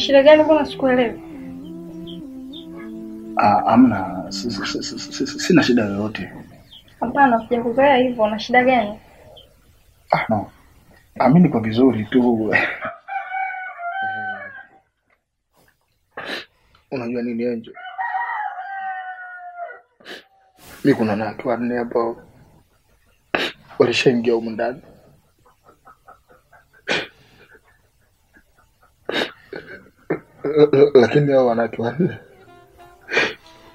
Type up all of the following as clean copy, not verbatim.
Shida gani mbona sikuelewi? Amna, sina shida yoyote. Hapana, sijakuzoea hivyo. Una shida gani? No. Mimi niko vizuri tu. Unajua nini Angel? Mimi kuna watu wanne hapa walishaingia humu ndani. Lakini hao wanawake wanne,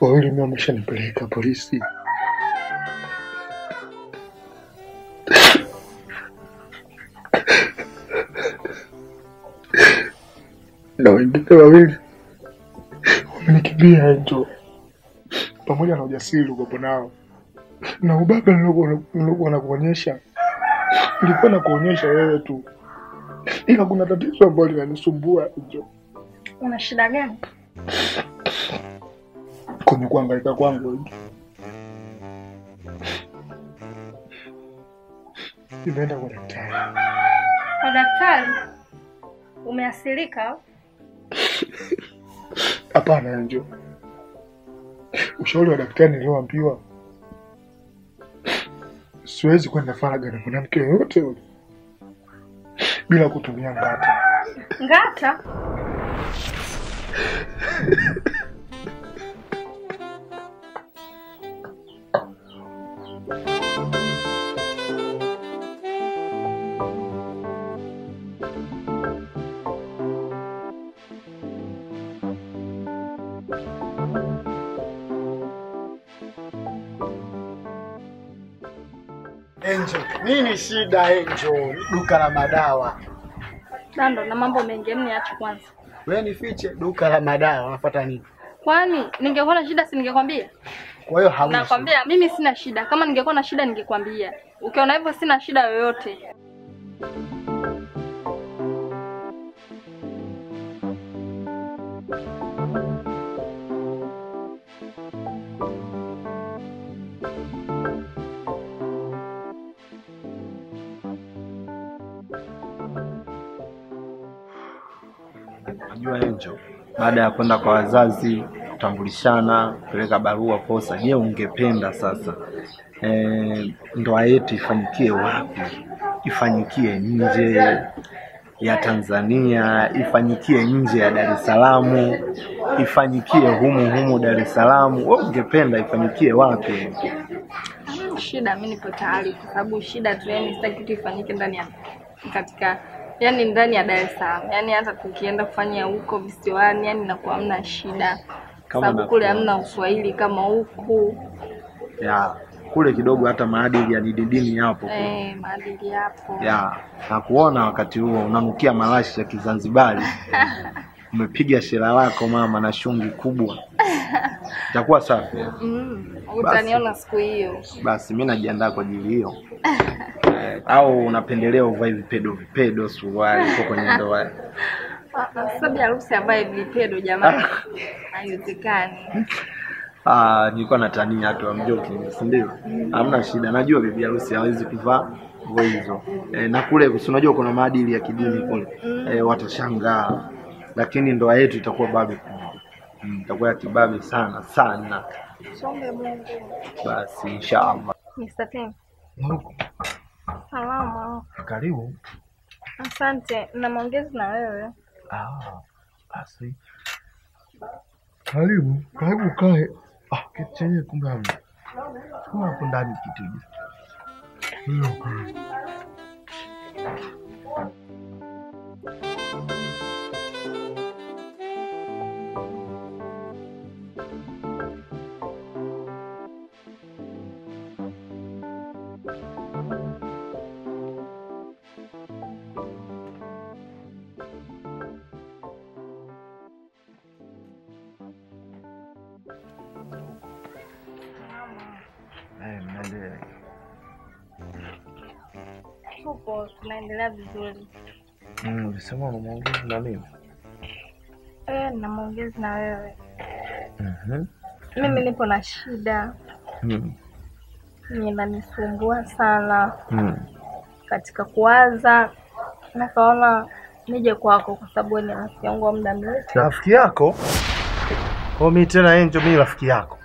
wawili mimi wameshanipeleka polisi. Na wengine wawili wamenikimbia Angel. Pamoja na ujasiri uliokuwa nao na ubaba niliokuwa nakuonyesha, nilikuwa nakuonyesha wewe tu, ila kuna tatizo ambalo linanisumbua Angel. Una shida gani? Kwenye kuhangaika kwangu nimeenda kwa daktari. Kwa daktari? Umeasilika? Hapana Angel. Ushauri wa daktari nilioambiwa, siwezi kwenda faragha na mwanamke yoyote yule bila kutumia ngata. Ngata? Angel, nini shida Angel? Duka la madawa. Dando na mambo mengi, niache kwanza. Wewe nifiche duka la madawa, unafuata nini? Kwani ningekuwa na shida si ningekwambia? Kwa hiyo hauna. Nakwambia mimi sina shida. Kama ningekuwa na shida ningekwambia. Ukiona hivyo sina shida yoyote. Unajua Angel, baada ya kwenda kwa wazazi kutambulishana, kupeleka barua posa, je, ungependa sasa ndoa yetu ifanyikie wapi? Ifanyikie nje ya Tanzania, ifanyikie nje ya Dar es Salaam, ifanyikie humu humu Dar es Salaam? Wewe ungependa ifanyikie wapi? Shida mimi nipo tayari kwa sababu shida tu, yani sitaki kitu ifanyike ndani ya katika yani ndani ya Dar es Salaam. Yani hata tukienda kufanya huko visiwani yani inakuwa hamna shida. Sababu kule hamna Uswahili kama huku. Ya, kule kidogo hata maadili ya dini yapo. Maadili yapo. Ya, na kuona wakati huo unanukia marashi ya Kizanzibari. Umepiga shela lako mama na shungi kubwa. Itakuwa safi. Utaniona siku hiyo. Basi mimi najiandaa kwa ajili hiyo. Au unapendelea uvae vipedo vipedo suruali uko kwenye ndoa? Sababu harusi ambaye vipedo jamani. Haiwezekani. Nilikuwa natania tu, I'm joking, si ndio? Hamna shida. Najua bibi harusi hawezi kuvaa nguo hizo. Na kule unajua kuna maadili ya kidini kule. Watashangaa. Lakini ndoa yetu itakuwa babe kubwa. Itakuwa ya kibabe sana sana. Sombe Mungu. Basi inshallah. Mr. Tim. Salama. Karibu. Asante, na maongezi na wewe. Basi. Karibu, karibu kae. Kiti chenyewe kumbe hamna. Chukua hapo ndani kiti. Tupo, tunaendelea vizuri. Ulisema una maongezi na mimi? Na maongezi na wewe. Mimi nipo na shida. Inanisumbua sana. Katika kuwaza nakaona nije kwako kwa sababu wewe ni rafiki yangu wa muda mrefu. Rafiki yako? Kwa mimi tena Angel, mimi rafiki yako.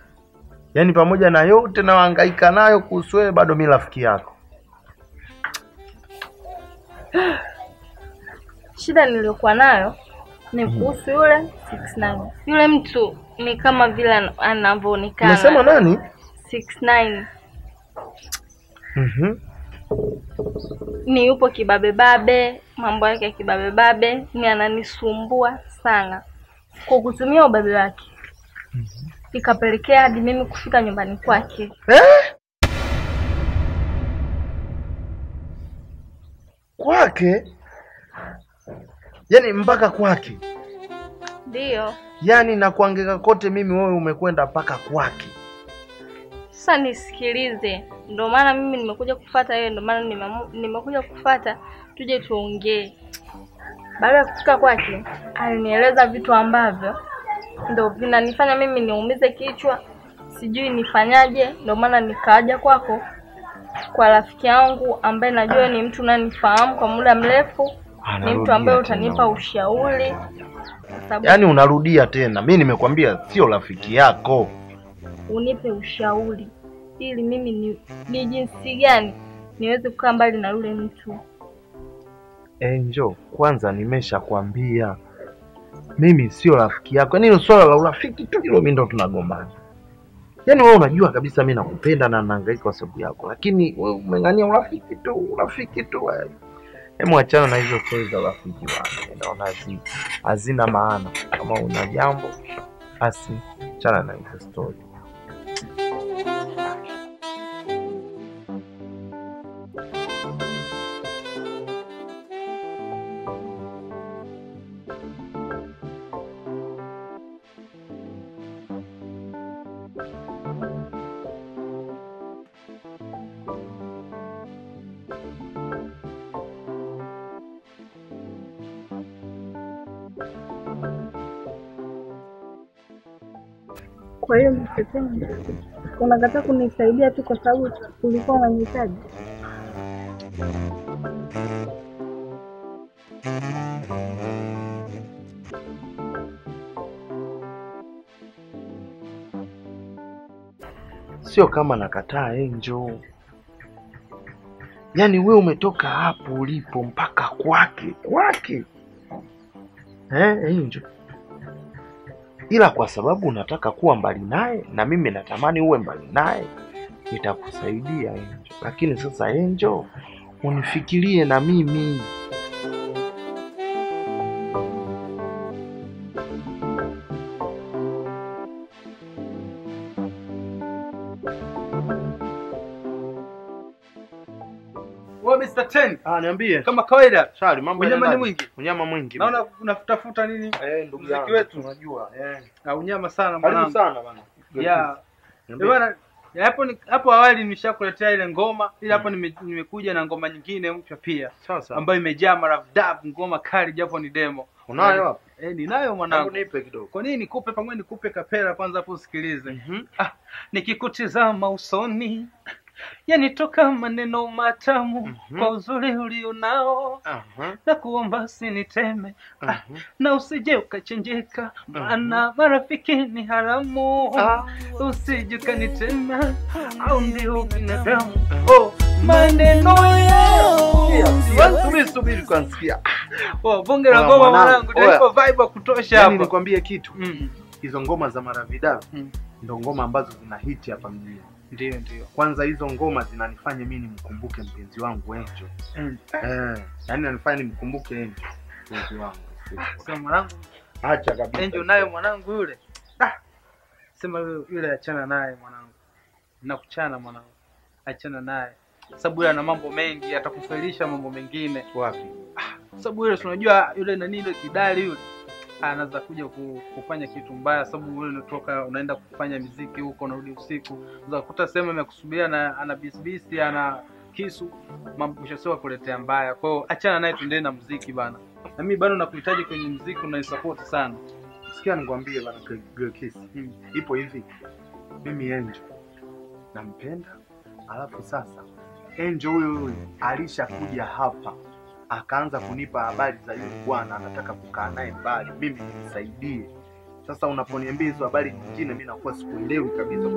Yaani pamoja na yote na hangaika nayo kuhusu wewe bado mimi rafiki yako. Shida niliyokuwa nayo ni kuhusu yule 69. Yule mtu ni kama vile anavyoonekana. Unasema nani? 69. Ni yupo kibabe babe, mambo yake ya kibabe babe, ni ananisumbua sana kwa kutumia ubabe wake. Ikapelekea hadi mimi kufika nyumbani kwake. Kwake? Yaani mpaka kwake? Ndio. Yaani na kuangeka kote mimi wewe umekwenda mpaka kwake. Sasa nisikilize. Ndio maana mimi nimekuja kufuata wewe, ndio maana nimekuja kufuata tuje tuongee. Baada ya kufika kwake, alinieleza vitu ambavyo ndio vinanifanya mimi niumize kichwa, sijui nifanyaje. Ndio maana nikaja kwako kwa rafiki yangu ambaye najua ni mtu unanifahamu kwa muda mrefu, ni mtu ambaye utanipa ushauri. Yaani unarudia tena. Mimi nimekwambia sio rafiki yako. Unipe ushauri ili mimi ni jinsi gani niweze kukaa mbali na yule mtu. Angel, kwanza nimeshakwambia mimi sio rafiki yako. Yaani hilo swala la urafiki tu hilo mimi ndo tunagombana. Yaani wewe unajua kabisa mimi nakupenda na nahangaika kwa sababu yako, lakini wewe umeng'ania urafiki tu, urafiki tu. Hebu achana na hizo stories za urafiki bwana. Naona hazina maana. Kama una jambo basi achana na hizo story. Kwa hiyo msiteni, unakataa kunisaidia tu kwa sababu ulikuwa unanihitaji. Sio kama nakataa Angel. Yaani wewe umetoka hapo ulipo mpaka kwake, kwake. Angel. Ila kwa sababu unataka kuwa mbali naye na mimi natamani uwe mbali naye, nitakusaidia Angel. Lakini sasa Angel, unifikirie na mimi. Wewe Mr. Ten. Niambie. Kama kawaida. Shari, mambo unyama ni mwingi. Unyama mwingi. Naona unafutafuta nini? Ndugu yangu wetu unajua. Na unyama sana mwanangu. Karibu sana bana. Yeah. Bwana, hapo awali nimeshakuletea ile ngoma, ila hapo nimekuja na ngoma nyingine mpya pia. Sasa ambayo imejaa maravdab, ngoma kali japo ni demo. Unayo hapo? Ninayo mwanangu. Nipe kidogo. Kwa nini nikupe? Pangu nikupe kapela kwanza hapo usikilize. Nikikutizama usoni yanitoka maneno matamu kwa uzuri ulionao, na kuomba usiniteme, na usije ukachenjeka, maana marafiki ni haramu, usije ukanitema au ndio binadamu. Maneno yao. Subiri kwanza. Bonge la ngoma mwanangu, ndipo vibe ya kutosha hapa. Yaani nikwambie kitu. Hizo ngoma za Maravidavu ndo ngoma ambazo zina hit hapa mjini. Ndio, ndio. Kwanza hizo ngoma zinanifanya mimi nimkumbuke mpenzi wangu Angel. Yaani nanifanya nimkumbuke Angel mpenzi wangu. Sema mwanangu, acha kabisa. Angel naye mwanangu yule. Sema yule achana naye mwanangu. Nakuchana mwanangu. Achana naye. Sababu yule ana mambo mengi, atakufelisha mambo mengine. Wapi? Sababu yule tunajua yule nani yule kidali yule. Anaanza kuja kufanya kitu mbaya, sababu wewe unatoka unaenda kufanya muziki huko unarudi usiku, unaweza kukuta sema amekusubiria na ana bisbisi ana kisu, mambo mwisho kuletea mbaya. Kwa hiyo achana naye, tuendelee na muziki bana. Na mimi bado nakuhitaji kwenye muziki, unaisupport sana. Sikia nikwambie bana, Kiss. Ipo hivi. Mimi Angel nampenda, alafu sasa Angel huyu huyu alishakuja hapa Akaanza kunipa habari za yule bwana anataka kukaa naye mbali, mimi nimsaidie. Sasa unaponiambia hizo habari nyingine mimi nakuwa sikuelewi kabisa.